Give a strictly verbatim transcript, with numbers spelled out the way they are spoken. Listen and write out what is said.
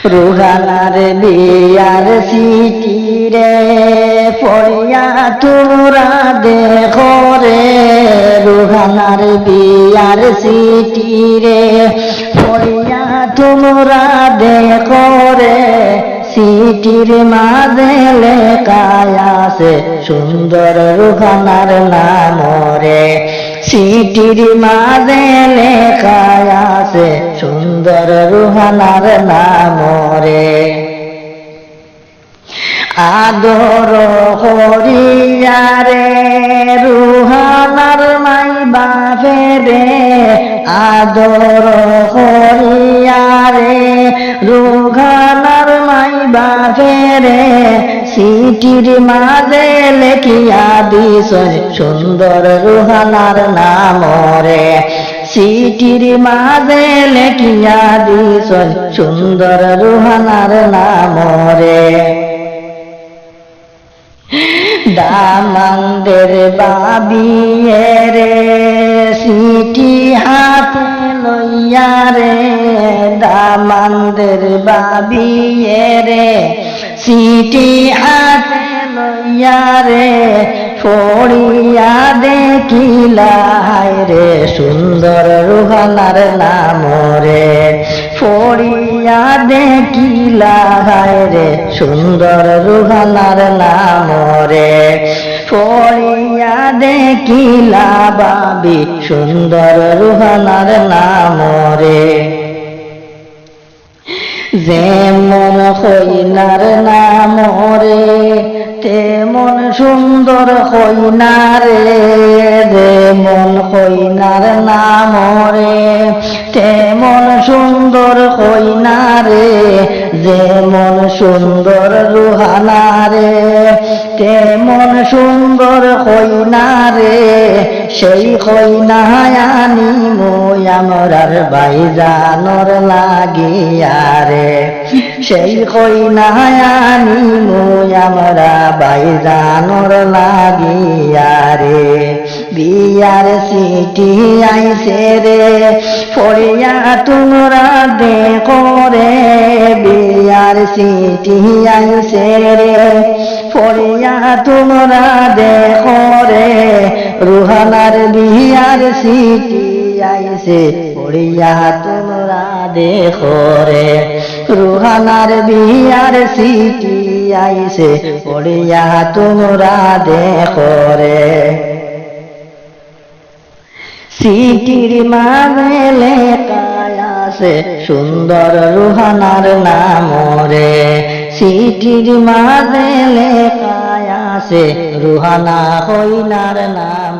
রুহানার বিয়ার চিঠি রে, পড়িয়া তুমরা দেখো রে। রুহানার বিয়ার চিঠি রে, পড়িয়া তুমরা দেখো রে। চিঠির মাঝে লেখা আছে সুন্দর রুহানার নাম রে। চিঠির মাঝে লেখা আছে সুন্দর রুহানার নাম রে। আদর করিয়া রে রুহানার মাই বাফে রে, আদর করিয়া রে রুহানার মাই বাফে রে, চিঠির মাঝে লেখিয়া দিছইন সুন্দর রুহানার নাম রে। চিঠির মাঝে লেখিয়া দিছইন সুন্দর রুহানার নাম রে। দামান্দের বাবিয়ে রে, চিঠি হাতে লইয়া রে, দামান্দের বাবিয়ে রে, চিঠি হাতে লইয়া রে, পড়িয়া দেখিলা হায় রে সুন্দর রুহানার নাম রে। পড়িয়া দেখিলা হায় রে সুন্দর রুহানার নাম রে। পড়িয়া দেখিলা বাবি সুন্দর রুহানার নাম রে। যেমন কইনার নাম রে, তেমন সুন্দর কইনা রে। যেমন কইনার নাম রে, তেমন সুন্দর কইনা রে। যেমন সুন্দর রুহানা রে, তেমন সুন্দর কইনা রে। সেই কইনা আনিমু আমরার ভাইজানর লাগিয়া রে। সেই কইনা আনিমু আমরা ভাইজানর লাগিয়া রে। বিয়ার চিঠি আইছে রে, পড়িয়া তুমরা দেখো রে। বিয়ার চিঠি আইছে রে, পড়িয়া তুমরা দেখো রে। রুহানার বিয়ার চিঠি আইছে, পড়িয়া তুমরা দেখো রে। রুহানার বিয়ার চিঠি আইছে, পড়িয়া তুমরা দেখো রে। চিঠির মাঝে লেখা আছে সুন্দর রুহানার নাম রে। চিঠির মাঝে লেখা আছে রুহানা কইনার নাম।